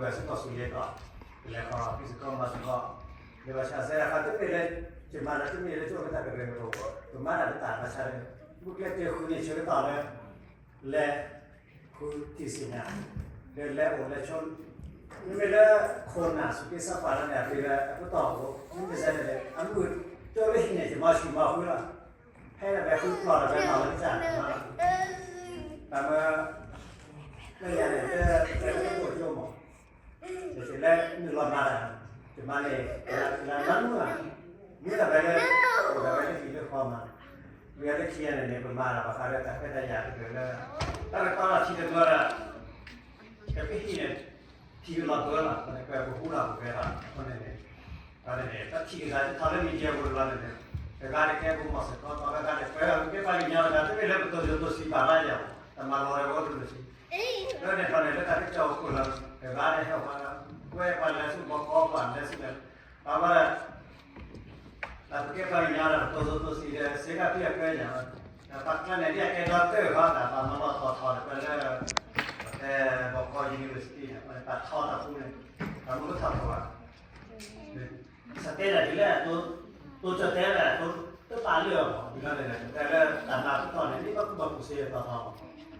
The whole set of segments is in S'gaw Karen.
ပစ့ၢ်ကီးစူၤလ့ၤကီး, ပလဲၤခီဖံးစ့ၢ်ကီးမၤစ့ၢ်ကီး, ဒီးဘၣ်ဆၣ်စဲဒၣ်ဃးတမ့ၢ်လၢ ယမၤဒီးတမ့ၢ်လၢယအိၣ်လၢတၢ်ကရၢကရိအပူၤ, ပမၤတၢ်လၢတၢ်ဘၣ်ဆၣ်ဒီး မ့ၢ်ကျဲတ့ၢ်ဃုာ်န့ၢ်ဆၢကတီၢ်လၢ လဲၤဃုထံၣ်ဆူညါ, ဒီးလဲၤအိၣ်လဲၤဆိ, မ့မ့ၢ်လၢခိၣ်နၢ်စူၢ်က့ၤစးပာ်လၢန့ၣ် အပှ့ၤဝဲအပတီၢ်အဃိ, မ့မ့ၢ်စဲန့ၣ် အမုၢ်ကၠိလၢဟံၣ်န့ၣ် ယမၤဆူၣ်မၤဃုလီၤ, ဖဲန့ၣ် ပဟဲဃုကျီၢ်ဒီး ပဟဲနီၣ်လၢကစၢ်န့ၣ်လီၤ, တၢ်မၤ လၢညါန့ၣ် လၢလၢတကိၣ်ကၠိမး, ယလၢနုာ်လီၤမၤတၢ်, ယမၤန့ၣ် လၢမၤမုၢ်ဧါ, မ့ၢ်ဒၣ်ဝဲလၢ အိၣ်ဒၣ်ဝဲလၢဟံၣ်လၢဃီမး, ဝံၤလၢခံဂၤန့ၣ်န့ၣ် ပမၤတၢ်ဘၣ်ဃးဒီးတၢ်ခွဲးတၢ်ယာ်တဖၣ်လၢ တၢ်ကတီၤထံတဘျီဒီး ပဟံၣ်န့ၣ် ထံကလီၤဘၢလီၤ, ပကဟူလီၤပဝဲလီၤ, အဃိန့ၣ်န့ၣ် အဃိန့ၣ်န့ၣ် တၢ်ထံၣ်ကစၢ်တထီၣ်လၢမံၤကဲပူၤတဘျီန့ၣ်န့ၣ် တဂၤတကဲပူၤမီၢ်စ့ၢ်ကီး ပှၤဂၤတကဲပှၤကညီတဂၤ တမ့ၢ်လၢပတိၢ်ယိၤတိၢ်ဆံးဘၣ်ဘၣ်ယၤ, တၢ်မၤလီၤဝဲအိၣ်တန့ၣ်ဆံ, လၢန့ၣ်ခီန့ၣ် လၢတၢ်ကစီၣ်အိၣ်ခိၣ်လီၤ, တဂၤတဟဲအီၣ်ပှၤလၢ ဝဲပှၤလဲၤဆူဘီကီပှၤလဲၤဆူလဲၤ, ပှၤဘၣ် တၢ်ပကဲပှၤကညီဒီး ပတိၢ်ယိၤတိၢ်ဆံးဒီး စ့ကၤဖံးအခွဲးညါ, ဒီးပှၤကျါန့ၣ်ဒ်အကဲဒီတၢၢ်ဃီတၢ် ပှၤမၤလီၤထီၣ်ထီၣ်ဒီး ပှၤလၢ တဲဘီကီ university န့ၣ် ပှၤထီတၢ်ပူၤန့ၣ် ပှၤမၤလီၤထီၣ်ထီၣ်ဘၣ်, စတဲဒၣ်ဒ်လဲၣ် တိၢ်ကၠီၣ်တဲလဲၣ် တိၢ်တပာ်လၢအီၤမး ဒ်လဲၣ်န့ၣ် တဲလၢတၢ်မၤပတီၢ်န့ၣ် မ့ၢ်ဘၣ်ကူဘၣ်ကူစ့အသီထီၣ်မး,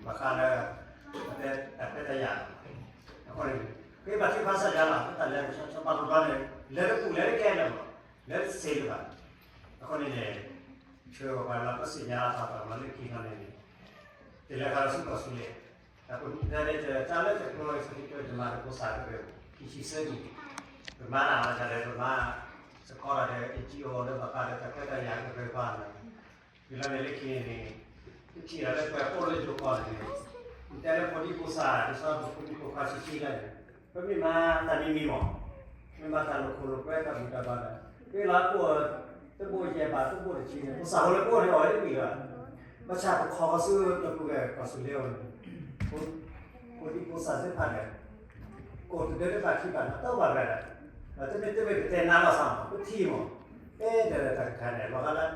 ဘၣ်ဃးလၢ ပတဲတၢ်ခွဲးတၢ်ယာ် အဃိန့ၣ် ဃ့ဘၣ်ထုကဖၣ်စၢ်ယွၤလီၤ လၢတၢ်လဲၤကဆှီပာ်ပတီၢ်န့ၣ် လဲၤတပူၤလဲၤတကဲလၢၤမး, လဲၤတစ့လၢၤဘၣ်, အဃိန့ၣ်န့ၣ် ဆှၢပှၤလၢပသ့ၣ်ညါအသးလီၤလၢခံခီန့ၣ်န့ၣ် တလဲၤဃီလၢစ့ၢ်ကီးဆူလဲၣ်, တၢ်လၢတၢ်လၢတၢ်ကျိၣ်စ့ၢ်ကီး ယမၤတကိးစၢ်ကတၢၢ် ခံဆံသၢနံၣ်, ပမၤတၢ်လီၤတၢ်လဲၤ ပမၤ စကီးတၢ်ဒီး NGO လၢဘၣ်ဃးဒီးတၢ်ခွဲးတၢ်ယာ်ကရၢကရိန့ၣ်, ဒ်လဲၣ်န့ၣ်လၢခံန့ၣ် ပထံၣ်လီၤလၢပှၤအိၣ်လၢယိၤကီၢ်န့ၣ်န့ၣ်, နတဲလၢဖိဒံဖိသၣ် ဒ်သိးပဖိဒံဖိခွါဆံးဆံးလၢန့ၣ်, ပမ့ၢ်မၤတၢ်မံၤမံၤမး, မ့ၢ်မၤတၢ်လိာ်ခိၣ်လိာ်ကွဲတၢ်ဘူၣ်တၢ်ဘါဒီး, ပ့ၤလီၤကိၣ် တဘိယဲၢ်ဘး တဘိတဆံန့ၣ် ပသးဖိလၢကိၣ်န့ၣ် အီၣ်လၢဝံၤလီၤ, ဘၣ်ဆၣ်ပခီကီၢ်ဆူတပူၤဝဲၢ်ကီၢ်ဆူလ့ၣ်အီၤန့ၣ်, ဖိဒံဖိသၣ်သ့ၣ်တဖၣ်န့ၣ် ကိၣ်တဒၢတဘၣ်ခံဘၣ် တၢ်တအိၣ်ဘၣ်ဝဲဒၣ်, တမ့ၢ်တမ့ၢ်ပတဲနါလီၤသးမး ပထံၣ်မး, အဲၣ်ဒိးတၢ်တခါန့ၣ် လီၤဂာ်လၢ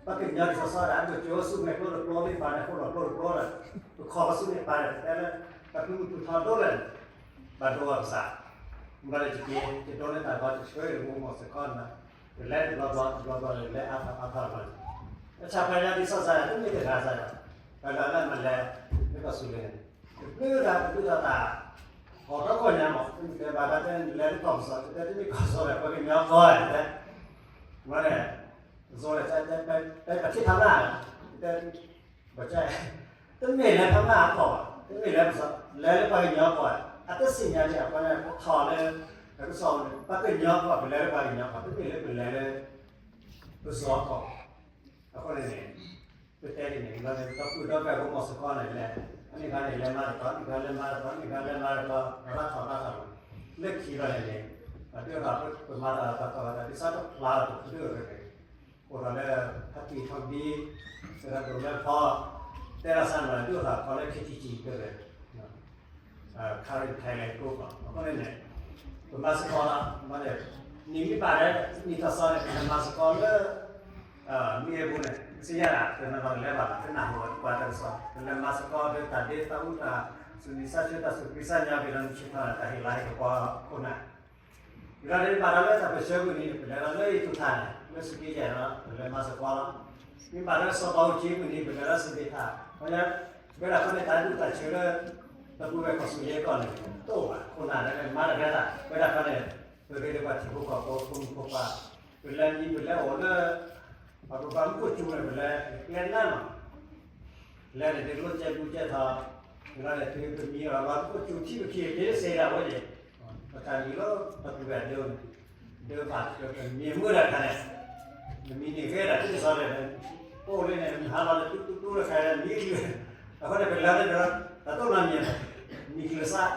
ပှၤကညီတစီၤစီဒီး အဒိၣ်ကၠိဆူမဲာ်ကျိတကျိ လၢပာ်န့ၣ် ဃိၣ်လီၤကျိတကျိဒီး, ပခီကီၢ်ဆူန့ၣ်ပာ်န့ၣ် ပတဲလၢ ပှၤဖုမုၢ်ထူၣ်ထီဒိလၢာ်န့ၣ်, ဘၣ်ဒိအကစၢ်, ဘၣ်လၢယက့ၤ ယဒိးန့ၢ်တၢ်ဘီတဆှၢ ယအိၣ်မီၢ်စ့ၢ်ကီးန့ၣ်, ယလဲၤတဘျီဘျီ တဘျီဘျီန့ၣ် လဲၤအါထီၣ်အါထီၣ်ဘၣ်န့ၣ်, ဘၣ်ဆၣ်ပှၤကညီဒ်သိးစၢ်န့ၣ် တမ့ၢ်တဂၤစၢ်ဒီး, ပှၤလၢလၢမၤလဲၤ လၢကီၢ်ဆူလ့ၣ်န့ၣ်, တဘျုးတၢ်တဘျုးတၢ်တၢ်, ကီၢ်ဒီကီၢ်ညါမး တမ့ၢ်တဲဘၣ်တၢ်တဲလဲၤလၢကီၢ်ပစီၣ် တဲတမ့ၢ်ကီၢ်ပစီၣ်ဒီး ပှၤကညီကီၢ်တဲ, ဝဲန့ၣ် ကစီၣ်ဒီး တဲပထံၣ်ဖးမၢ်, တဲ ဘၣ်ဆၣ် တမ့ၢ်လၢဖးမၢ်အကီၢ်ဘၣ်, တမ့ၢ်လၢပစီၣ် လဲၤလၢပှၤကညီကီၢ်, အတသ့ၣ်ညါန့ၣ် အဃိန့ၣ် ပထီၣ်လၢ ပကစီၣ် ပှၤကညီကီၢ် ပလဲၤလၢပှၤကညီကီၢ် တမ့ၢ်လၢပလဲၤလၢ ပစီၣ်ကီၢ်, အဃိန့ၣ်န့ၣ် ပတဲဒ်န့ၣ် လီၤန့ၣ် ပဒီပုၢ်ဒီဝဲၢ်ဖိမီၢ်စ့ၢ်ကီးန့ၣ်လဲၣ်, အန့ၣ်ခါန့ၣ် လဲၤမၤတတီၤ န့ၣ်ခါလဲၤမၤတတီၤ န့ၣ်ခါလဲၤမၤတတီၤ ရၤထီၣ်ရၤထီၣ်လီၤ, လၢခံလီၤန့ၣ်န့ၣ် အဒုးထီၣ်ပမၤတၢ်တတီၤတတီၤ ဒ်သိးတဖျါတဖုဒိၣ်ဝဲန့ၣ်, အိၣ်ထီၣ်လၢ ဟးက့ၤထီၣ်ဘံ သရၣ်ဒိၣ်လၢဖီ တဲလီၤစၢ်န့ၣ် ဒုးထီၣ်ခီလၢ ခ့ထံကံၤ ကရၢ Karen Thailand Group အဃိန့ၣ်န့ၣ် ပမၤစ့ၢ်ကီးလီၤ, မ့ၢ်န့ၣ် နံၣ်မ့ၢ်ဘၣ်ဒီး နံၣ်ထီၣ်စီၤန့ၣ် ပမၤစ့ၢ်ကီးလၢ မ့ၢ်အပူၤန့ၣ် စံးယါဒၣ် တနီၤနီၤကလဲၤဘၣ်လီၤ ကနၢ်ဟူပှၤတၢ်ကစီၣ် ပလဲၤမၤစ့ၢ်ကီးဒီးတၢ်ဒ့တၢ်အူတၢ် သူၣ်နံၤသးဆၢတၢ်သူၣ်ဖှံသးညီ က့ၤလီၤနံၣ်ဆံထီၣ်န့ၣ် တၢ်ဟ့ၣ်လၤဟ့ၣ်ကပီၤခိၣ်နၢ် ယလီၤန့ၣ် ဘၣ်ဒီးလၢတၢ်ပၢၢ်ဆၢမုၢ်နံၤန့ၣ် ပလဲၤလီၤလၢအံၤထူၣ်ထၣ်န့ၣ် လၢစူးက့ယဲၢ်ဒီး ပလဲၤမၤစ့ၢ်ကီးလီၤ. မ့ၢ်ဘၣ်ဒီးစီၤဘးအူကၠံမုၢ်နံၤ ပလဲၤလီၤစံးဘ့ၣ်ထၣ် ခီညါ ဝဲဒၣ်ဖဲန့ၣ် တၢ်ဒူၣ်တၢ်ဆၢလၢ တပူၤဝဲၢ်ကီၢ်ဆူၣ်ယဲၢ်ကီၢ်န့ၣ် တအိၣ်ဘၣ် ခိၣ်နၢ်လၢမၤတၢ်ရဲၣ်တၢ် ဝဲဒၣ်ဖဲန့ၣ် ပရ့ဒီးပှၤထံဖိကီၢ်ဖိ ဖိမုၣ်ဖိခွါ ပလဲၤမံ ပလဲၤအိၣ်လၢ ပှၤကပၤမူခိၣ်စူၤန့ၣ် ပလဲၤကျဲနါနီၤ လဲၤန့ၣ် ဒုးလိာ်ကဲဘုကဲထီၣ် လီၤန့ၣ် တုၤပမံအီၤလီၤ ပကစူၤထံပခံ ပ့စ့ဒၣ်ဝဲန့ၣ် ပတၢ်မံလီၤ ပပူၤဝဲၢ်ဒိၣ်န့ၣ် ဒိၣ်ဘၣ် မံမုၢ်ဒၣ်ခါန့ၣ် နမံန့ၣ်ဂ့ၤဒၣ် တၢ်ကစီၣ်န့ၣ် အိၣ်လၢန့ၣ် နဟးလီၤန့ၣ် တူတူတူတခါန့ၣ် မံကျုၤ အဃိန့ၣ် ပလၢန့ၣ်ဒီး တၢ်တိၢ်နီၣ်မံၤ မံကျုၤစၢ်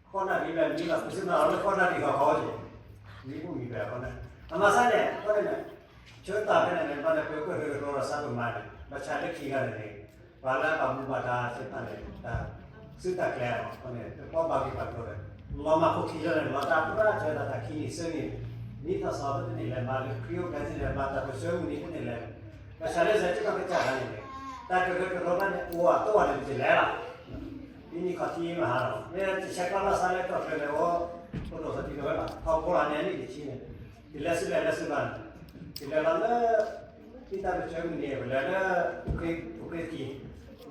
ဃိးနၣ်ရံၣ်ဘျဲၣ်မံလီၤ ပစံးမၤအီၤလၢဃိးနၣ်ရံၣ်ဂီၤဂီၤန့ၣ် မံဘူၣ်မံဘဲအဃိန့ၣ် အမၤစၢ်န့ၣ် အဃိန့ၣ် ဆၢတၢ်ဖဲန့ၣ်န့ၣ် ဘၣ်န့ၣ် ပကရၢကရိဒီးစးပမၤန့ၣ် ဘၣ်ဆၣ်လၢခံဂၤန့ၣ်န့ၣ် ပှၤလၢအဘၣ်မူဘၣ်ဒါသ့ၣ်တဖၣ်န့ၣ် တၢ်စုတၢ်ကျဲၤအဃိန့ၣ် တကီဘၣ်က့ၤဘၣ်ကျိၤဒီး လီၤမၢ်ခိၣ်ခံလၢန့ၣ် လီၤတၢ်ပှၢ်ဆၢတၢ်တၢ်ခံနံၣ်ဆၢန့ၣ် နံၣ်ထီၣ်စီၤဖဲတန့ၢ်လဲၤမၤလၢခရံာ်အိၣ်ဖျဲၣ်တန့ၢ်လဲၤမၤတၢ်ပၢၢ်ဆၢမုၢ်နံၤတန့ၢ်လဲၤ ဘၣ်ဆၣ်လၢစဲးကီၢ်ကစၢ်ဒၣ်န့ၣ် တၢ်ကရၢကရိဘၣ်န့ၣ် အိၣ်အသိးဝဲန့ၣ် ပတလဲၤလီၤ နံၣ်ခီၣ်ထံးမဟါလီၤ, မ့ၢ်တဆဲးကျိးဘၣ်ဆၣ်လၢကီၢ်ချၢန့ၣ် အိၣ်ဒိၣ်ထီၣ်တံၢ်လီၤဝဲဘၣ်, ထီဘိလီၤန့ၣ် အနံၣ်တဆံန့ၣ်, ယလဲၤဆူလဲၣ်လဲၤဆူဘၣ်န့ၣ်, ယလဲၤလီၤလၢ ဒ်တၢ်ပၢၢ်ဆၢမုၢ်နံၤ ပလဲၤလၢ အိၣ်က့ၤထံး လၢ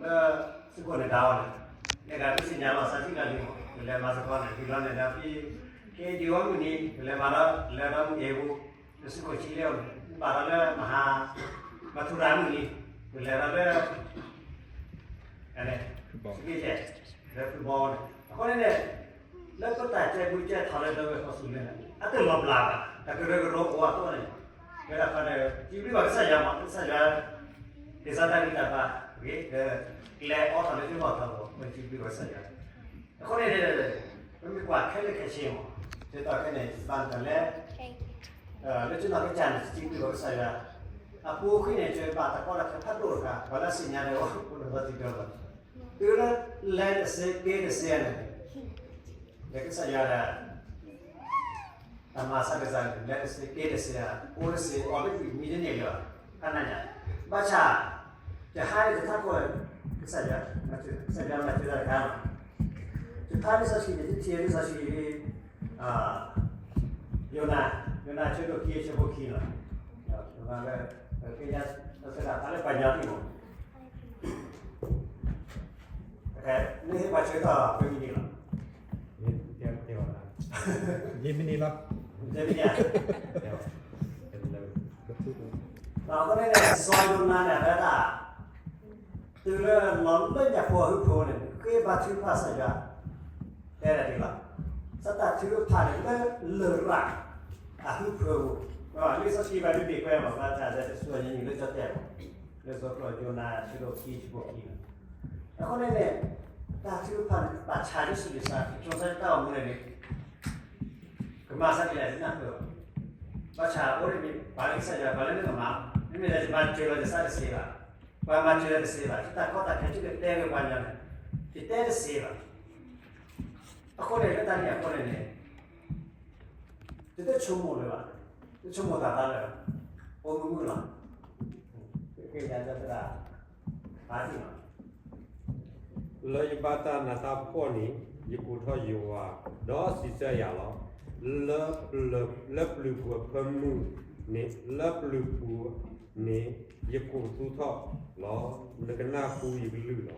သုးခိၣ်န့ၣ်ဒါအီၤန့ၣ်, လဲၤဒၣ်ဒ်သ့ၣ်ညါလီၤ စးထံၣ်လၢလံမး, ပလဲၤမၤသကိးန့ၣ် ဒ်လီၤန့ၣ်ဒီး က့ၤဒံးဝဲမုၢ်နံၤ ပလဲၤမၤဒီး လဲၤဒီးမုၢ်အ့ၣ်ပူၤ လၢသုးခိၣ်ဆံလ့အီၤန့ၣ် ဘၣ်ဒီးလၢမဟါ မၤထူရၤမုၢ်နံၤ ပလဲၤဒီးလၢ စက့ၢ်ကဲၣ် လၢဖုဘီန့ၣ် အဃိန့ၣ်န့ၣ် လၢပတၢ်ကဲဘျုးကဲထီၣ်လၢဒၢဝဲၢ်ကီၢ်စူၤလ့န့ၣ် အတလီၤဘျးဘၣ် တၢ်ကရၢကရိအိၣ်အသိးန့ၣ်, ဝဲဒၣ်ဖဲန့ၣ် စံးဘျုးဘၣ်ကစၢ်ယွၤမး ကစၢ်ယွၤ က့ၤစၢ်တၢ်ဂံၢ်တၢ်ဘါ ဂ့ၤ ဒီး ကျဲအိးထီၣ်လၢသုဂီၢ်ထီၣ်ဘိ ပစံးဘျုးဘၣ်ကစၢ်ယွၤ, အဃိန့ၣ် ပမ့ၢ်ကွၢ်ခဲလၢာ်ခဲဆ့မး ဒ်သိးခဲန့ၣ် ဘၣ်တၢ်လဲၤ လၢကနီၢ်ကစၢ်န့ၣ် စံးဘျုးဘၣ်ကစၢ်ယွၤ, အပူၤကွံာ်န့ၣ် ကဘၣ်တၢ်ကီတၢ်ခဲဖးဒိၣ်တခါ ပှၤလၢသ့ၣ်ညါဒီး အိၣ်ဒီးသီတံၤဒီးလီၤ, တုၤလၢလဲၤတသ့က့ၤတသ့န့ၣ် လၢကစၢ်ယွၤဒီး တၢ်မၤစၢ်ကစၢ်န့ၣ် လဲၤတသ့က့ၤတသ့ဧါ အိၣ်တသ့ အီၣ်တသ့ မံတန့ၢ်လၢၤဘၣ်, ခါနၤညါ, ဘၣ်ဆၣ် ယဟါန့ၣ်ယထးခိၣ် ကစၢ်ယွၤ ကစၢ်ယွၤမၤစၢၤတၢ်တခါလီၤ, ယဖးလံာ်စီဆှံန့ၣ် ယထံၣ်လံာ်စီဆှံ ယိၤနါ ယိၤနါဆၢဒိၣ်ခံ ဆၢဖိခံလီၤ, ယိၤနါလၢ က့ညါ သရၣ်ဖးလၢပှၤကညီတံၢ်မး နဟ့ၣ်ပှၤဆၢကတီၢ် ဖဲမံၤန့ၣ်လီၤ, ယမံၤန့ၣ်လီၤ, ယမံၤန့ၣ်, ဒီးအဃိန့ၣ်န့ၣ် စီၤယိၤနါန့ၣ် အဝဲဒၣ် တုၤလၢလီၤလၢညါဖိအဟၢဖၢန့ၣ် ဃ့ဘါထုကဖၣ်ကစၢ်ယွၤ တဲဒၣ်ဒ်လီၤ, စးတၢ်ထုကဖၣ်န့ၣ် လၢလရာ် အဟၢဖၢပူၤ, လံာ်စီဆှံဘၣ်ဒုးဘ့ၣ်ကွဲမး ဘၣ်တၢ်စဲတဆူညါနံၣ်လၢကၠီတဲာ်မး, လၢစီၤပီလူး ယိၤနါ ဆၢဒိၣ်ခံ ဆၢဖိခံလီၤ, အဃိန့ၣ်န့ၣ် တၢ်ထုကဖၣ်န့ၣ် ဘၣ်ဆၣ်ဒ်ဆူးဒ်ဆါ ကဆိစါတၢ်အိၣ်မူန့ၣ်န့ၣ် ကမၤစၢ်ဒ်လဲၣ်တနၢ်ပၢၢ်ဘၣ်, ဘၣ်ဆၣ်အိၣ်ဒ်န့ၣ် ပှၤလၢကစၢ်ယွၤ ပှၤလၢနကမၤ, မ့မ့ၢ်လၢယမၤစၢၤလီၤယသးတသ့ဘၣ်, ပှၤမၤစၢၤလီၤတသ့ဘၣ်, ယတၢ်ကီတၢ်ခဲ ယကတဲဝဲပှၤညီန့ၣ် ယတဲတသ့ဘၣ်, အဃိန့ၣ် လၢတၢ်န့ၣ်အဃိန့ၣ်န့ၣ် ယတဆိကမိၣ်လၢၤဘၣ်, တဆိကမိၣ်သးသးလၢၤဘၣ်, အိၣ်မုာ်မုာ်လီၤ, ကဲယၤသရၣ် ဖးထံၣ်လီၤ လၢယဘၣ်တၢ်နးတၢ်ဖှီၣ်န့ၣ် ယကိးထီၣ်ယွၤ, ဒီးစံးဆၢယၤလီၤ. လၢပျုၤပူၤအဖၢမုၢ်န့ၣ်, လၢပျုၤပူၤန့ၣ် ယကိးသူထီၣ်လီၤ. နကနၢ်ဟူယကလုၢ်လီၤ.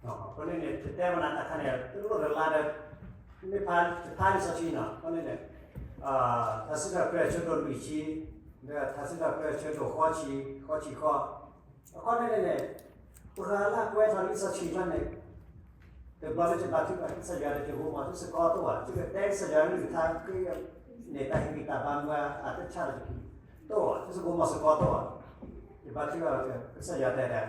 အဃိန့ၣ်န့ၣ် တတဲဝဲနၤတၢ်ခါန့ၣ် တလိၣ်တလါဒီး မ့ၢ်ဖး တဖးလံာ်စီဆှံနီၤ အဃိန့ၣ်န့ၣ် ထါစံးထီၣ်ပတြၢၤ ဆၢဒိၣ်လွံၢ်ဆံ, ဒီးထါစံးထီၣ်ပတြၢၤ ဆၢဒိၣ်ဃိးဆံ, ဃိးဆံဃိး, အခီန့ၣ်န့ၣ် ပှၤလၢအကွဲးထီၣ်လံာ်စီဆှံဖဲန့ၣ် တဘျီလၢယဘါထုကဖၣ်ကစၢ်ယွၤဒီး ယကမၤသုစ့ၢ်ကီးတအိၣ်ဘၣ်, ယကတဲကစၢ်ယွၤလၢယကထါက့ၤန့ၣ် တၢ်ဟ့ၣ်ဂံၢ်တၢ်ဘါမူအတၢ်ဆါလီၤတက့ၢ် တအိၣ်ဘၣ်, ယကမၤစ့ၢ်ကီးတအိၣ်ဘၣ်, ယဘါထုကဖၣ်ကစၢ်ယွၤတဲဒၣ်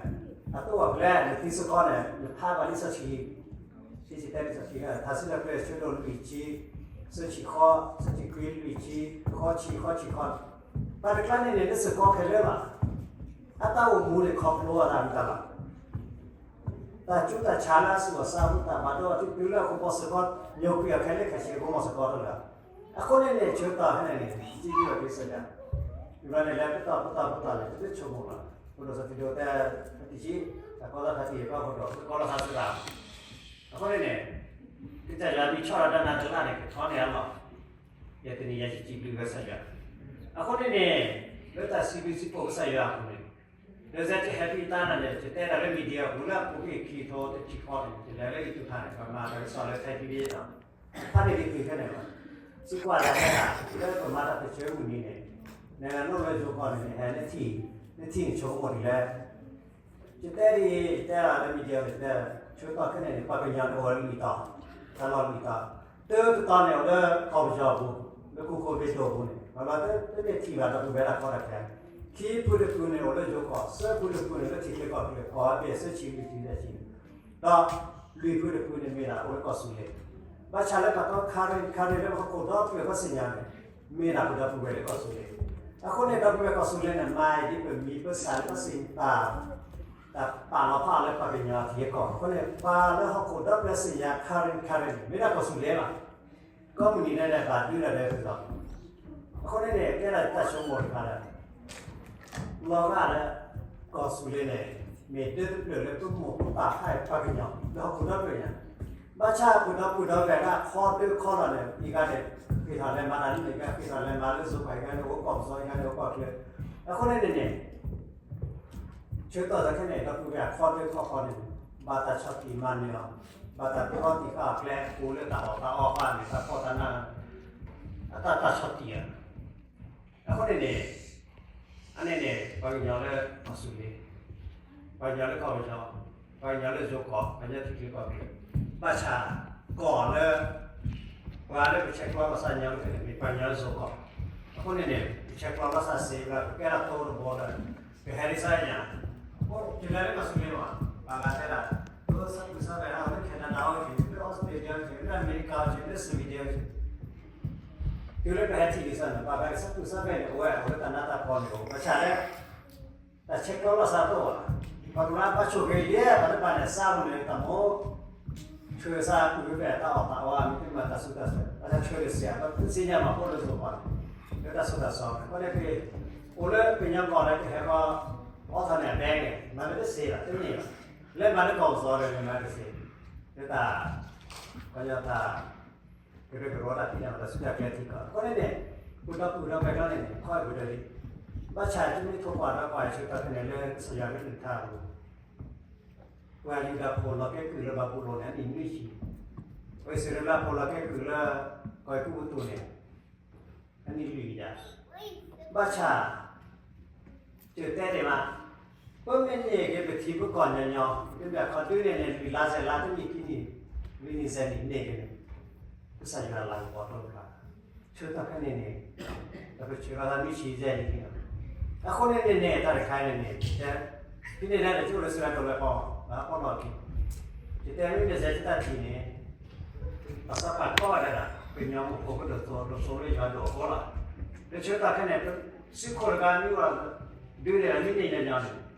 အတအိၣ်ဘၣ်ဖဲလဲၣ် နသံစ့ၢ်ကီးန့ၣ် နဖးဘၣ်လံာ်စီဆှံ စံးဆံတဲလံာ်စီဆှံ ထါစံးထီၣ်ပတြၢၤ ဆၢဒိၣ်လွံၢ်ဆံ, ဆၢဆံဃိး, ဆၢဆံခွံ, လွံၢ်ဆံ, ဃိးဆံ, ဃိးဆံဃိး, တၢ်တကျါန့ၣ်န့ၣ် တစ့ၢ်ကီးခဲလၢာ်ဘၣ်, အတၢ်အိၣ်မူန့ၣ် ခီဖျိအတၢ်မတၤလီၤ တၢ်ကူတၢ်ဆါလၢအသူၣ်အသး ဘူၣ်တၢ်ဘါဒိၣ် တုၤလၢအကမၤစ့ၢ်ကီး ညိကွံာ်အီၤခဲလၢာ်ခဲဆ့ ကမၤစ့ၢ်ကီးတလၢာ်, အဃိန့ၣ်န့ၣ် ဆၢကတီၢ်ဖဲန့ၣ်န့ၣ် စံးဘျုးဘၣ်ကစၢ်ယွၤ, ဒီးန့ၣ်လၢပတီၢ်ပတီၢ်ပတီၢ်န့ၣ် ပတဆိကမိၣ်ဘၣ်, ပဒိၣ်စီၤပ့းတရူးတဲ ပတံၤဆံး တၢ်ကီလီၤသးတံၢ် ပှၤဖိဒိၣ် ပကီလီၤသးစှၤ, အဃိန့ၣ်န့ၣ် ကစၢ်ယွၤမ့ၢ်ဆီၣ်လီၤတၢ်နၤတလၢ်န့ၣ် ကထီန့ၢ်အလီၢ်, ယဲတနံၤယဲယစံးဘျုးကစၢ်ယွၤ, အဃိန့ၣ်န့ၣ် လၢတၢ်စံးဘျုးစံးဖှိၣ်ကစၢ်ယွၤအပူၤန့ၣ် လၢယဲယဟဲဖံတၢ်နၤန့ၣ် ယတဲဒၣ်လၢ media အပူၤလၢအပူၤကွံာ်ခံထိ တဆံဃိးန့ၣ် ယလဲၤလၢ YouTube ဖးန့ၣ် ပှၤမၤတၢ်ကစီၣ်လၢ Thai TV နီၤ, ဖးန့ၣ်ဒ်ပှ့ၤဖဲန့ၣ်လီၤ, စံးကွၢ်ဒၣ်တဲဒၣ် လၢပမၤတၢ်ပၢၢ်ဆၢမုၢ်နံၤန့ၣ် နလိၣ်လၢယိၤကီၢ်န့ၣ်န့ၣ် ဟဲနထံၣ် နထံၣ်န့ၣ်ဆိကမိၣ်ဒ်လဲၣ် ယတဲဒ်အံၤ ယတဲဒၣ်လၢ media န့ၣ် ယတဲ ဆၢကတီၢ်ခဲန့ၣ်န့ၣ် ပှၤကညီန့ၣ်အိၣ်ဝဲလွံၢ်တီၤ, တၢ်လီၢ်လွံၢ်တီၤ, တၢတတီၤန့ၣ်အိၣ်လၢ ကီၢ်ပယီၤအပူၤ လၢ Covid ဒိၣ်အပူၤန့ၣ် လီၤလီၤတမ့ၢ်ထံၣ်ဘၣ်ဒီပုၢ်ဝဲၢ်တၢ်ကီတၢ်ခဲ, ခံဖုတဖုန့ၣ်အိၣ်လၢယိၤကီၢ်, သၢဖုတဖုန့ၣ်လၢထံချၢကီၢ်ချၢ ကီၢ်အဘ့ၣ်သၢဆံလွံၢ်ဆံသၢဆံန့ၣ်, ဒီးလွံၢ်ဖုတဖုန့ၣ်မ့ၢ်ဒၣ်အိၣ်လၢကီၢ်စူၤလ့, ဘၣ်ဆၣ်လၢပှၤတီခါရ့ၣ်ခါရ့ၣ်လၢပဟီၣ်ခိၣ်ဒီပုၢ်ဝဲၢ်ပှၤသ့ၣ်ညါန့ၣ် မ့ၢ်ဒၣ်ပဒီပုၢ်ဝဲၢ်လၢကီၢ်စူၤလ့, အဃိန့ၣ် ဒီပုၢ်ဝဲၢ်ကီၢ်စူၤလ့န့ၣ် မၤအံၤဒ်ပမံၤပစၢ်လၢပသ့ၣ်ညါ တၢ်ပာ်လီၤဖးလၢပှၤကညီထံအကီၢ်, အဃိန့ၣ် ပှၤလၢဟီၣ်ခိၣ်ဒီပုၢ်ဝဲၢ်သ့ၣ်ညါခါရ့ၣ်ခါရ့ၣ်န့ၣ် မ့ၢ်ဒၣ်ကီၢ်စူၤလ့လီၤ, ကိးမုၢ်နံၤဒဲးန့ၣ်ဘၣ်ဒုးဒၣ်ဒဲးသုလီၤ, အဃိန့ၣ်န့ၣ် ကဲဒၣ်တၢ်ဆိကမိၣ်တခါလၢ လီၤဂာ်လၢ ကီၢ်စူၤလ့န့ၣ် မ့ၢ်တၢ်တဖျၢၣ်လၢပမိၢ်ပပၢ်ဟဲပှၤကညီ လၢဟီၣ်ခိၣ်ဒီဖျၢၣ်ညါ, ဘၣ်ဆၣ်ပှၤဒီပုၢ်ဒီဝဲၢ်ဒၣ်ခီဒၢခီလီၤန့ၣ် အံၤဂၤန့ၣ် ဃ့ထီၣ်လဲၤမၤတၢ်လၢန့ၣ် ဃ့ထီၣ်လဲၤမၤလၢစိၤပၤ အံၤဂၤန့ၣ်အိၣ်ကီၢ်ပစီ အံၤဂၤန့ၣ်အိၣ်ကီၢ်ချၢ, အဃိန့ၣ်န့ၣ်န့ၣ် ဆၢကတီၢ်ခဲအံၤန့ၣ် ဒီပုၢ်ဝဲၢ်ခီဒၢခီဃီန့ၣ် ဘၣ်တၢ်ဆီၣ်တံၢ်မၤနၢၤအီၤ, ဘၣ်တၢ်ပၢထီၣ်တံၢ်ဃာ်အီၤကျဲ အိၣ်လၢတၢ်အီၣ်တၢ်အီဃာ်န့ၣ် တၢ်ဖှီၣ်တၢ်နး အတၢ်တၢ်ဆီၣ်တံၢ်အီၤ အဃိန့ၣ်န့ၣ် အန့ၣ်န့ၣ် ပှၤကညီလၢအီစထြ့လယါ, ပှၤကညီလၢကီၢ်ပယီၤ, ပှၤကညီလၢယိၤကီၢ်, ပှၤကညီထံချၢကီၢ်ချၢ, ဘၣ်ဆၣ်ကီၢ်လၢ ပှၤလၢပဆဲးကျိးဘၣ်ဆၣ်ညီလၢဖဲန့ၣ် မ့ၢ်ပှၤကညီလၢယိၤကီၢ်, အဃိန့ၣ်န့ၣ် ပဆဲးကျိးဘၣ်ဆၣ်စ့ၢ်ကီး ပကဲဒၣ်သိတဘီလၢ ပဟဲဒ်ဆၢညါ, အိၣ် ယလဲၤလၢကီၢ်စူၤလ့ဘၣ်, ဘၣ်ဂၤတဲဒၣ် လၢဆၢပူၤဆၢဖဲလၢ Canada အိၣ်က့ၤ လၢအီစထြ့လယါအိၣ်က့ၤ လၢအမဲရကၤအိၣ်က့ၤ လၢ Sweden အိၣ်က့ၤ တုၤလၢပဟဲထံၣ်ဒ်ဆၢန့ၣ် ဘၣ်ဂၤကဆၢပူၤဆၢဖဲန့ၣ် အဝဲအိၣ်လၢတၢ်နးတၢ်ဖှီၣ်န့ၣ်အိၣ် ဘၣ်ဆၣ်လၢ တၢ်ဆဲးကျိးဘၣ်ဆၣ်တအိၣ်ဘၣ်, ပှၤကညီဘၣ်ဆိၣ်ဂ့ၤယဲၢ် ပှၤတဖၣ်န့ၣ် စးဝဲန့ၣ် တၢ်မိၣ် ဆှၢစၢ်ပူၤဖဲတၢ်အီၣ်တၢ်အီ မ့တမ့ၢ်တၢ်ဆူးတၢ်ဆါ ဘၣ်ဆၣ်ဆှၢန့ၣ်စံး ပသ့ၣ်ညါဘၣ်ဖိလၢစိၤပၤန့ၣ် လၢတၢ်ဆူးတၢ်ဆါန့ၣ် အဃိန့ၣ် အိၣ်လၢကညီကီၢ်လၢကဟဲဘၣ် အိးထီၣ်န့ၢ်အဘဲန့ၣ် မၤဝဲတသ့ဘၣ် တန့ၢ်ဘၣ်, လၢမၤလၢကီၢ်ပူၤစီဒီး မၤတသ့, လၢတၢ် ကညီတၢ် ကရၢကရိတၢ်ဖံးတၢ်မၤတၢ်ဆူၣ်တၢ်ကျဲထံကီၢ် အဃိန့ၣ်န့ၣ် ပှၤဒီပုၢ်ဒီဝဲၢ်ကျါန့ၣ် ခီၣ်ဝဲဒၣ်လံ, ဘၣ်ဆၣ်တမ့ၢ်ထိၣ်ကွၢ်ဒီးကွၢ်ဆၢကတီၢ်ဖဲန့ၣ်လၢ ကစၢ်ယွၤကလုၢ်ကထါအပူၤ ပှၤယူဒၤဖိလီၤကဲကုၢ်လၢဘၤဘူလိၣ်န့ၣ် အနံၣ်နွံဆံ, ပှၤအံၣ်စရ့လးဖိလီၤကဲကုၢ်လၢ ကီၢ်အဲၤကူပတူးန့ၣ် အနံၣ်လွံၢ်ကယၤ, ဘၣ်ဆၣ် ယတဲဒ်မး, ပမ့ၢ်န့ၢ်က့ၤပထံပကီၢ်ညီညီ, ပမ့ၢ်ခီဒုန့ၣ်န့ၣ် လွံၢ်လါစဲးလါ တနံၣ်ခံနံၣ်, လွံၢ်နံၣ်စဲးနံၣ်န့ၢ်က့ၤန့ၣ်, ကစၢ်ယွၤလၤကပီၤဒိၣ်တဖၣ်, ဆၢကတီၢ်ဖဲန့ၣ်န့ၣ်, ဒီးပဆၢလီၤသးနွံဆံယဲၢ်နံၣ်န့ၣ်လီၤ. အဃိန့ၣ်န့ၣ်န့ၣ် တၢ်တခါန့ၣ်န့ၣ် တဲ, ဖဲန့ၣ်ဒၣ်န့ၣ် ကအိၣ်လၢစှၤကတီၢ်လၢပီၣ်, ပီၣ်လီၢ်ခံ, ယတဲမ့ၢ်န့ၣ်စဲးတၢ်ထံၣ်န့ၣ် ပှၤသးပှၢ်ကီဒဲးဒၣ် ပှၤကညီမူခိၣ်ကဒိၣ်သိးဒိၣ်သိးလၢယွၤဒိၣ်အဃိလီၤ. လၢဆၢကတီၢ်ခဲအံၤန့ၣ် ပစုခိၣ်တဂၤမ့ၢ်ဝဲ ဒုးန့ၢ်ဒၣ်မ့ၢ်န့ၢ်ညီညီန့ၣ်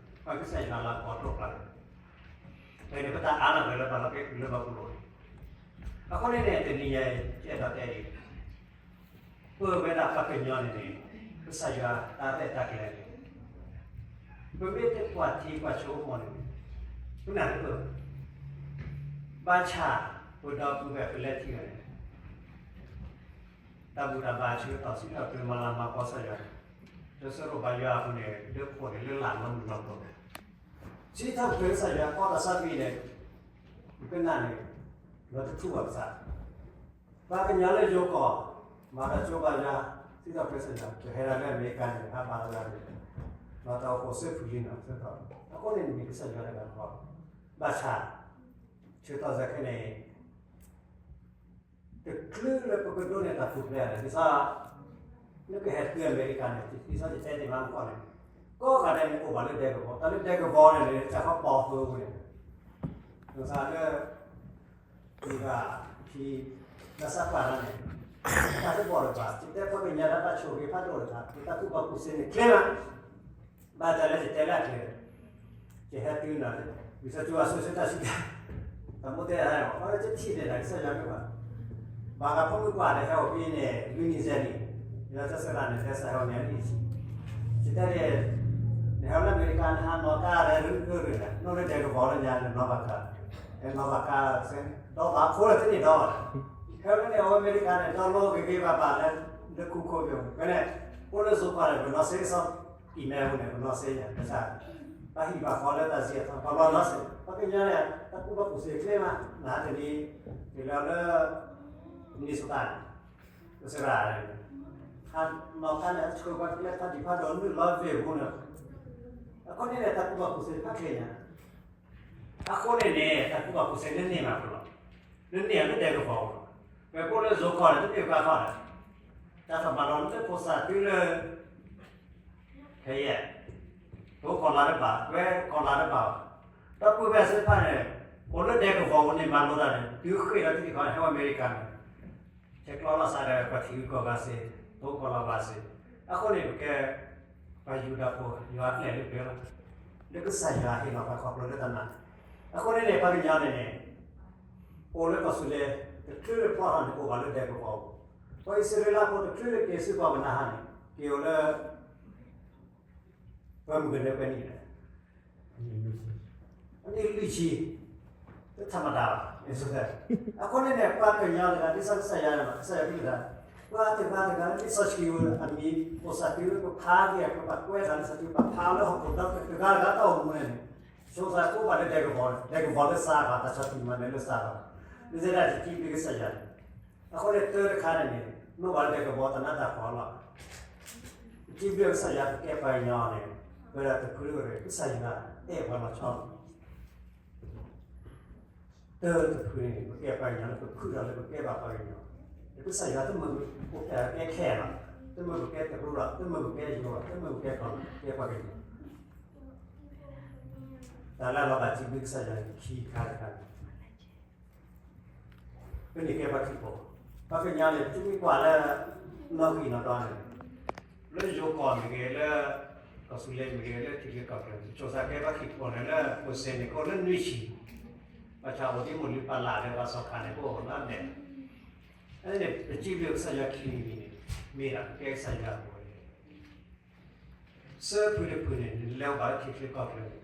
ပကစၢ်ယွၤလၤကပီၤဒိၣ်တဖၣ်, ဖဲန့ၣ်ပတၢ်အါထီၣ်က့ၤလၢပှၤလီၤကဲကုၢ်လၢဘၤဘူလိၣ်န့ၣ်, အဃိန့ၣ်န့ၣ် တနံၤအံၤ ယအဲၣ်ဒိးတဲအံၤ ပဝဲဒၣ်ပှၤကညီန့ၣ်န့ၣ် ကစၢ်ယွၤတၢ်ရဲၣ်တၢ်ကျဲၤန့ၣ် ပမ့ၢ်တကွၢ်ထံကွၢ်ဆိကမိၣ်န့ၣ် ပနၢ်တပၢၢ်ဘၣ်, ဘၣ်ဆၣ်ပဒီပုၢ်ဝဲၢ်ပလဲၤထံၣ်ဝဲန့ၣ် တၢ်ဘူၣ်တၢ်ဘါဆၢကတီၢ်စံးထီၣ်ပတြၢၤမၤလၤမၤကပီၤကစၢ်ယွၤ, လၢစရီဘၤယွၤအပူၤန့ၣ် လၢခိၣ်န့ၣ် လၢလာ်လီၤမုၢ်လီၤဖး, စံးထီၣ်ပတြၢၤကစၢ်ယွၤ ကီၢ်တၢ်ဆါကွံာ်န့ၣ် ပကနၣ်န့ၣ် လီၤတထူၣ်ဘၣ်ကစၢ် ပှၤကညီလၢယိၤကီၢ် မၤတၢ်ကၠိဘါယွၤ စံးထီၣ်ပတြၢၤကစၢ်ယွၤ ကဟဲဒၣ်လၢအမဲရကၤန့ၣ် ဟးဘၣ်လၢၤန့ၣ် လီၤတၢ်အိၣ်ဖှိၣ်စ့ဖုလံနီၤ ဆၢကတီၢ် အဃိန့ၣ်န့ၣ် ကစၢ်ယွၤတဂၤဃီ ဘၣ်ဆၣ် ဆၢကတီၢ်စဲခဲန့ၣ် တချုးလၢပကဒိးန့ၢ်တၢ်ပူၤဖျဲးန့ၣ် ဒ်သိး နကဟဲတုၤအမဲရကၤန့ၣ် ဒ်သိးယတဲတ့ၢ်မးမခီန့ၣ် ကိးဂၤဒဲးန့ၣ်အိၣ်ဘၣ်လၢဒဲကဝီၤ တၢ်လၢဒဲကဝီၤန့ၣ်န့ၣ် တၢ်ခီပီၤဃုာ်ဝဲန့ၣ် ဒ်သိးလၢ ယဂၤဖံ လၢစးပှၢ်လၢန့ၣ် တၢ်တဘီၣ်လၢၤဘၣ် ယတဲပှၤကညီလၢတၢ်ဆိၣ်ဂ့ၤဖးဒိၣ်လၢၤဘၣ် ယတၢ်ကူၣ်ဘၣ်ကူၣ်သ့န့ၣ်ချ့မး ဘၣ်တၢ်လၢယတဲလၢအကျဲ ယဟဲတုၤနၤ ဝံသးစူၤအစိၤဆၢတၢ်ဆူၣ်တၢ် တၢ်မိၣ်တဲဟဲအီၤ အဝဲတထံၣ်န့ၣ် ကစၢ်ယွၤမ့ၢ်ဘၣ် ဘၣ်ဃးဖိမုၣ်ပှၢ်ဒီးဟဲအိၣ်ဖဲန့ၣ် လွံၢ်နံၣ်စဲးနံၣ် ယတၢ်ဆၢဂ့ၤန့ၣ် တဲစၢ်ဟဲအိၣ်န့ၣ်လံ ယတဲန့ၣ် နဟဲလၢအမဲရကၤ နဟးနီၢ်ကါဒီး ရူကၢရူန့ၣ် နီၢ်လၢဒဲကဝီၤလၢညါန့ၣ် နီၢ်ဘၣ်ကါ နီၢ်ဘၣ်ကါ ဒီးဘၣ်ခိလၢတန့ၢ်ဒီဘၣ် ဟဲလၢန့ၣ် အဝဲအမဲရကၤန့ၣ် ဒီလိဂ့ၤဂ့ၤဘၣ်ဘၣ်လၢ လၢခူခိၣ်ပၠိ ဖဲန့ၣ် အိၣ်လၢစိၤပှၢ်န့ၣ် ပနီၢ်စ့ကစီၣ် email ပူၤန့ၣ် ပနီၢ်စ့န့ၣ် ကစၢ် ဘၣ်ဟံၣ်ဘၣ်ဃီလၢတၢ်စံးအသး ပှၤဘျီနီၢ်စ့ ပှၤကညီန့ၣ် တၢ်ကူၣ်ဘၣ်ကူၣ်သ့ချ့မး နဟးတနံၤ တုၤလၢလၢ Minnesota န့ၣ် ကစၢ်ရၣ်န့ၣ် ဟးနီၢ်ကါန့ၣ် အဆိပှၤကလဲၤဖးဒံးဖးဒိၣ်နုာ်လီၤဝ့ၢ်ပူၤန့ၣ် အဃိန့ၣ်န့ၣ် တၢ်ကူၣ်ဘၣ်ကူၣ်သ့ဖးချ့ညါ အဃိန့ၣ်န့ၣ် တၢ်ကူၣ်ဘၣ်ကူၣ်သ့န့ၣ်န့ၢ်မးပလီၢ် န့ၢ်န့ၢ်အီၤလၢဒဲကဝီၤပူၤ ပှၤအိၣ်လၢစိၤကီၢ်န့ၣ် တမ့ၢ်ဘၣ်ခီဒီး တၢ်ထီၣ်မၤလီၤလၢဖိသၣ်တုၤလၢ ခဲအံၤ ပအိၣ်ကီၢ်လါတဘၣ် ပှၤကီၢ်လါတဘၣ်ဘၣ် ဒီပုၢ်ဝဲၢ်သ့ၣ်တဖၣ်န့ၣ် အိၣ်လၢဒဲကဝီၤပူၤန့ၣ် မၤလိတၢ်န့ၣ် တုၤဃ့ၢ်ဒီးတံၢ်တံၢ်ခီန့ၣ် ဟဲဝဲအမဲရကၤန့ၣ် ဆဲးကျိးလိာ်သးဒီးပှၤထံဂုၤကီၢ်ဂၤစ့ၢ် ပအိၣ်ကီၢ်လါဘၣ်စ့ၢ် အဃိန့ၣ် ပကဲ ပှၤယူဒၤဖိ ယွၤအပျဲၢ်လၢပျၢၤလီၤ လၢကစၢ်ယွၤဟ့ၣ်လီၤပှၤခီဖျိလၢတၢ်နာ် အဃိန့ၣ်န့ၣ် ပှၤကညီန့ၣ်န့ၣ် အိၣ်လၢကီၢ်သူလ့ၤ တချုးလၢဖျီထီၣ်န့ၣ် အိၣ်ဘၣ်လၢဒဲကဝီၤပူၤ ပှၤအံၣ်စရ့လးဖိတချုးလၢက့ၤဆူကီၢ်ပနၤဟါန့ၣ် က့ၤအိၣ်လၢ ပှၤမုၢ်ကနၢပှဲၤနံၣ်လဲၣ် အနံၣ်လွံၢ်ဆံ, တထမတၤဘၣ်. အဃိန့ၣ်န့ၣ် ပှၤကညီတဂၤ ဒ်သိးကစၢ်ယွၤန့ၣ် ကစၢ်ယွၤကလုၢ်တဂၤ, ပှၤတဂၤတဂၤ လၢလံာ်စီဆှံဝဲ အမံၤပိာ်စၢ်တုၤ ပဖးက့ၤ ပဘၣ်ကွဲးတၢ်လၢစီဆှံ ပဖးလၢဟီၣ်ခိၣ်ဒီဖျၢၣ် တဂၤတဂၤတၢ်အိၣ်မူန့ၣ်န့ၣ်, ဆိသးကိးဘၣ်လၢဒဲကဝီၤ, ဒဲကဝီၤလၢစါဘၣ် တၢ်ဆီၣ်တံၢ်မၤနၢၤလၢစါဘၣ်, လၢစဲဒၣ်တကံၢ်ဘျုးကစၢ်ယွၤန့ၣ်, အဃိန့ၣ်တၢ်တခါန့ၣ်န့ၣ် နိၣ်ဘၣ်လၢဒဲကဝီၤတၢ်နးတၢ်ဖှီၣ်လီၤ. တကံၢ်ဘျုးကစၢ်ယွၤ ပကဲပှၤကညီန့ၣ် ပဝဲဒၣ်တဖုတဂၤ ကစၢ်ယွၤအဲၣ်ပှၤလီၤဆီလီၤ. တၢ်တဖုန့ၣ် ပကဲပှၤကညီလၢပဖုထီၣ်လၢပကဲဘၣ်ပှၤကညီ, ကစၢ်ယွၤတမ့ၢ်ပကဲခဲလၢာ်, တမ့ၢ်ပကဲတရူးလီၤ, တမ့ၢ်ပကဲယိၤလီၤ, တမ့ၢ်ပကဲကီၢ်လီၤ, ပကဲပှၤကညီ. တၢ်လၢလီၤဘၣ်တကံၢ်ဘျုးကစၢ်ယွၤန့ၣ် ခံခါတခါန့ၣ် ပန့ၣ်ကဲပှၤခရံာ်ဖိ, ပှၤကညီန့ၣ် ပမ့ၢ်ကွၢ်လၢ နီၣ်ဂံၢ်နီၣ်ဒွးန့ၣ်, လၢယိၤကီၢ်မ့ၢ်ဂ့ၤ လၢကီၢ်စူၤလ့ၤမ့ၢ်ဂ့ၤ လၢထံချၢကီၢ်ချၢ ဆိသးကဲပှၤခရံာ်ဖိန့ၣ် လၢပစ့န့ၣ် ကအိၣ်လၢနွံဆံ, ဘၣ်ဆၣ်အိၣ်ဒ်မိၢ်လုၢ်ပၢ်လၢ်ဒီး ပှၤစီၤခါန့ၣ် ကအိၣ်လၢအဘဲၣ်, အန့ၣ် ပစံးဘျုးကစၢ်ယွၤခံမံၤန့ၣ် မ့ၢ်ဒၣ်ပကဲကစၢ်ယွၤအပူၤန့ၣ် စၢဖုတဖုန့ၣ် နလဲၤအိၣ်ဘၣ်လၢထံချၢကီၢ်ချၢန့ၣ်, ကီၢ် လၢအဒိၣ်ကၠိလၢ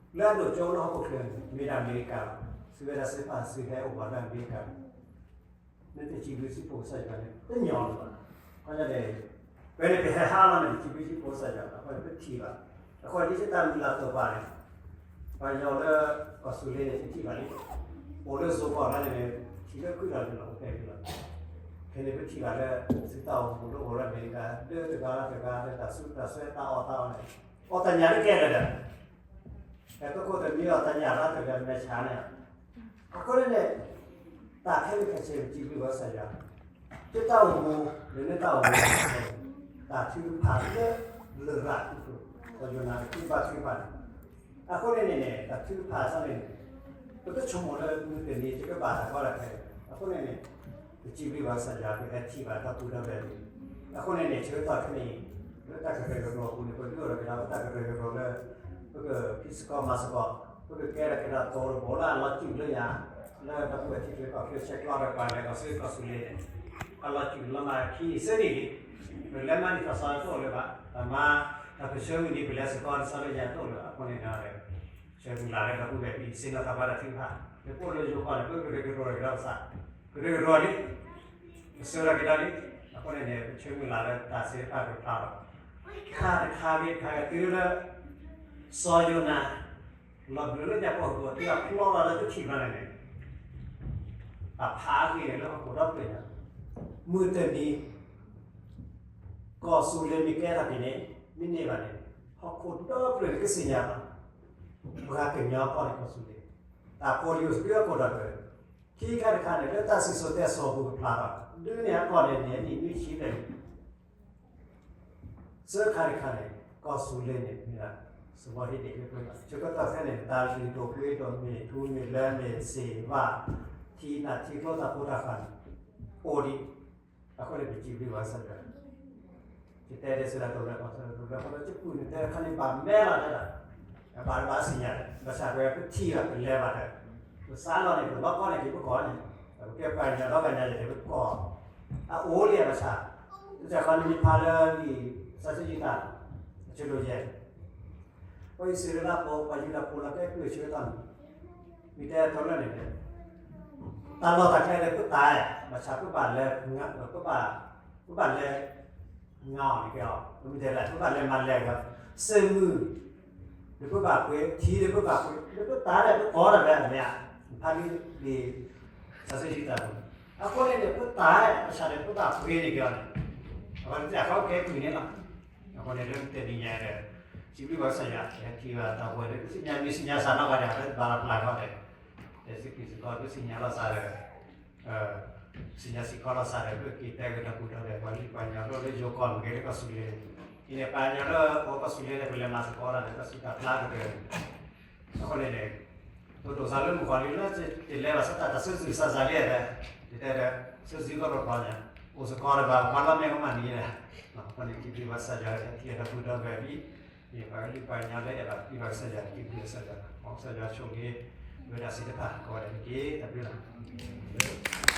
ဟီၣ်ခိၣ်ချၢန့ၣ် မ့ၢ်ဒၣ်အမဲရကၤလီၤ. သုဝဲဒၣ်သ့ၣ်တဖၣ် သုဟဲအိၣ်ဘၣ်လၢအမဲရကၤလီၤ. နတစံးဘျုးစံးဖှိၣ်ကစၢ်ယွၤန့ၣ် တညီလၢၤဘၣ်. ခီန့ၣ် ပဝဲန့ၣ်ပဟဲဟးလီၤန့ၣ် ပစံးဘျုးစံးဖှိၣ်ကစၢ်ယွၤ အဃိန့ၣ်ပထံၣ်ဘၣ်. အဃိန့ၣ် ဒ်တၢ်မုၢ်လၢ်တိာ်ပာ်န့ၣ် ပှၤကညီလၢကီၢ်စူၤလ့ၤန့ၣ် ပထံၣ်ဘၣ်လံ. အိၣ်လၢစိကီၢ်လၢန့ၣ်န့ၣ် ထံၣ်လၢခုၣ်လီၤလၢလီၤ အိၣ်ဖဲလီၤ. ခဲန့ၣ်ပထံၣ်ဘၣ်လၢ သုတၢ်အိၣ်မူလၢအိၣ်လၢအမဲရကၤ လၢတဂၤလၢတဂၤလၢတၢ်ဆူးတၢ်ဆါ တၢ်အီၣ်တၢ်အီန့ၣ် အီၣ်တၢ်ညၣ်တကဲလၢၤဒီး ဟဲတခိၣ်တမံၤအီၣ်တၢ်ညၣ်လၢတဂၤမဲာ်ဆှးန့ၣ်, အဃိန့ၣ်န့ၣ် တၢ်ခဲလၢာ်ခဲဆ့ ပစံးဘျုးဘၣ်ကစၢ်ယွၤ, သုတၢ်အိၣ်မူ လၢနတၢ်အိၣ်မူ တၢ်ထုကဖၣ်လၢလရာ်သုကျိၤ စီၤယိၤနါတၢ်ထုကဖၣ်န့ၣ်, အဃိန့ၣ်န့ၣ်န့ၣ် တၢ်ထုကဖၣ်အသီန့ၣ်န့ၣ် ပတဆိကမိၣ်လၢမုၢ်တနံၤ ယကဘၣ်တၢ်ကီတၢ်ခဲ, အဃိန့ၣ်န့ၣ် ပစံးဘျုးဘၣ်ကစၢ်ယွၤ ပဟဲထံၣ်ဘၣ်တၢ်ပူၤတၢ်ဖျဲးန့ၣ်, အဃိန့ၣ်န့ၣ် ဆၢကတီၢ်ခဲအံၤ လၢတၢ်ကရၢကရိအပူၤန့ၣ် ပဒုးအိၣ်ထီၣ်က့ၤဒီးပတၢ်ကရၢကရိလၢ ပကဖံးစ့ၢ်ကီးမၤစ့ၢ်ကီး, ပကကဲထီၣ်က့ၤဒီးတၢ်အိၣ်တဘိလၢအလီၤစုၣ်လၢယၤ, လၢတၢ်ပူၤထံချၢကီၢ်ချၢဆဲးကျိးဒီးပှၤလဲၤကီၢ်ဆူကီၢ်ဆူလ့ၤန့ၣ်, အလီၤစုၣ်လီၤမၤခံနံၣ်သၢနံၣ်လံ, ပလဲၤမၤန့ၢ်တၢ်စီတအိၣ်လၢၤဘၣ်, တၢ်မၤ တၢ်ပၢဆှၢမုၢ်နံၤ ပလဲၤစ့ၢ်ကီးတၢ်စီလၢယၤတအိၣ်လၢၤဘၣ်, အဃိန့ၣ်ဒီး ဆၢမုၢ်လၢ်လၢတၢ်ပူၤဖဲအံၤ စ့ၢ်ကီးတၢ်ဘါတၢ်ထုကဖၣ်, ပအိၣ်လၢယိၤကီၢ်န့ၣ် ပကရၢကရိကဒီးကစၢ်, ကရၢကရိလံ, ပဆၢထီၣ်က့ၤဒီးလံ, အဃိန့ၣ်န့ၣ် ပဆၢမုၢ်လၢ်လၢတၢ်သ့ၣ်တဖၣ်ကဖျါလီၤ, တခါတခါဂ့ၤတခါဂ့ၤ တုၤလၢ စီၤယိၤနါ လီၤဘျုးလၢညါပှၤဟီၣ်ခိၣ် တုၤအဖျီလီၤလၢတထံၣ်ဘၣ်န့ၣ်န့ၣ် တၢ်ဖးအဂ့ၢ်န့ၣ်လၢဟီၣ်ခိၣ်ဒီဖျၢၣ်ညါ, မုၢ်တနံၤ ကီၢ်သူလ့ၤမ့ၢ်ကဲထီၣ်က့ၤန့ၣ် မ့ၢ်န့ၢ်ဘၣ်န့ၣ် ဟီၣ်ခိၣ်ဒီဖျၢၣ်န့ၣ် ကသ့ၣ်ညါဘၣ် ပှၤကညီကီၢ်န့ၣ် ကီၢ်သူလ့ၤ, တၢ်ဖိလံၤအိၣ်သကုၤအကိာ်ဒီး ခံခါတခါန့ၣ် လၢတၢ်စံၣ်စိၤတဲစိၤအပူၤကဖျါဘၣ်, ဒုးန့ၢ်အကီၢ်န့ၣ်န့ၣ် အနံၣ်နွံဆံဘျဲၣ်န့ၣ် သၢခါတခါန့ၣ် ကီၢ်သူလ့ၤန့ၣ် မ့ၢ်ဒၣ် စဝီဟ့ၣ်ဒ့ၣ်က့ၤပှၤလီၤ, ဆၢကတီၢ်ခဲအံၤန့ၣ် တၢ်လုၢ်ဒိၣ်ပှ့ၤဒိၣ် မ့ၢ်ထူမ့ၢ်လၢ မ့ၢ်စ့ၢ်ဘၣ် ထံနးထံကျိ တၢ်ဖိတၢ်ဃၢ်န့ၣ် အိၣ်ဒံး, အဃိန့ၣ် ပစံးဘျုးဘၣ်ကစၢ်ယွၤ, ယတဲဒ်သိးဒီး တိၤလၢကီၢ်သူလ့ၤ တိၤလၢကီၢ်သူလ့ၤ ယပူၤန့ၣ်တဲခါန့ၣ်ဘၣ်မဲလီၤတဲဒၣ်, ဘၣ်တဘၣ်သ့ၣ်ညါဒီး ဘၣ်ဆၣ်ပဝဲပထံၣ်ဘၣ်ပလဲၤဘၣ်ဒီး ပစးလီၤန့ၣ် ပလီၤကီန့ၣ်က့ၤပကီၢ်န့ၣ်, ပကဲပှၤကညီဒီကညးန့ၣ် ပကီၢ် အအိၣ်လံဘၣ်ဆၣ်, တၢ်ခီန့ၣ်မ့ၢ်ဖးလၢလံာ်စီဆှံယံာ်တၢ် အဆၢဒိၣ်ယဲၢ် ပှၤအံၣ်စရ့လးဖိ ပှၤယူဒၤဖိလၢကဲကုၢ်ဆၢကတီၢ်န့ၣ် မ့ၢ်တဲတၢ်လၢန့ၣ် တၢ်လီၢ်တၢ်ကျဲလၢပတၢ်အဲၣ် ဘၣ်ဆၣ်ပဘၣ်လဲၤ, ပဘၣ်လဲၤ ငါအီၤန့ၣ်ကဲအီၤ ပမ့ၢ်တဲလဲၣ် ပဘၣ်လဲၤမၤလဲၤကဒီး စၢမုၢ် ဒီးပဘၣ်ပှ့ၤ ထံဒီးပဘၣ်ပှ့ၤ ဒီးပတၢ်အဲၣ်ပကီၢ်တၢ်လၢအမဲာ်ညါ ဖးလံာ်လံာ် စီဆှံယံာ်တၢ် အဃိန့ၣ်န့ၣ် ပတၢ်အဲၣ် ဘၣ်ဆၣ်ဒီး ပဘၣ်ပှ့ၤန့ၣ်ကဲအီၤန့ၣ် အဃိန့ၣ် တၢ်ဃီကဲကုၢ်န့ၣ်လီၤ. အဃိန့ၣ် လၢတနံၤညါဒီး စံးဘျုးဘၣ်ကစၢ်ယွၤ ဟဲထံၣ်ဘၣ်တၢ်ပှဲၤဒီး ပသ့ၣ်ညါမ့ၢ်သ့ၣ်ညါစးနီၣ်ဂၤဒဲး လၢဘၣ်လီၤပျၢ်ဃီဒီး တဲစ့ၢ်ကီးစ့ၢ်ကီး ပသ့ၣ်ညါလီၤစၢ်ဒီး သ့ၣ်ညါစ့ၢ်ကီးလီၤစၢ်ဒီး ပက့ၤတဲက့ၤတၢ်ပူၤဒီး ပှၤလၢပှၤကညီလၢယိၤကီၢ်မ့ၢ်ဂ့ၤ လၢကီၢ်သူလ့ၤန့ၣ် အံၤန့ၣ် ပှၤကညီလၢအိၣ်ကီၢ်သူလ့ၤန့ၣ် ပလဲၤမၤသကိးတၢ်ဒီး တၢ်စူၢ်တၢ်ဖျါကတၢၢ်န့ၣ် အဃိန့ၣ်န့ၣ် ပဒိၣ်စးလၢမုၣ်ကီၤလံၤလၢ တလဲၤဘၣ်ဆၢတၢ် တၢ်ဆၢဇုာ်စၢ်စၢ်လံဒီး ယတဲဒီး ဆၢဇုာ်ကီၢ်ပှၤန့ၣ် အိၣ်စ့ၢ်ကီးဒီးဘၣ် ပှၤလီၤမ့ၢ်ကမၣ်နံၤဒီး အဃိန့ၣ် စံးဘျုးဘၣ်ကစၢ်ယွၤ ထံၣ်တၢ်ပူၤဒီးဝဲအံၤ မ့ၢ်ပှၤကလုာ်ပှၤကညီလၢအဲၣ်ဘၣ်ကွံဘၣ်ကစၢ်ယွၤ စံးဘျုးဘၣ်ကစၢ်ယွၤ မ်ကစၢ်ယွၤဆိၣ်ဂ့ၤ ဝဲဒၣ်သ့ၣ်တဖၣ်ကိးဂၤဒဲးတက့ၢ် တၢ်ဘျုးလီၤ.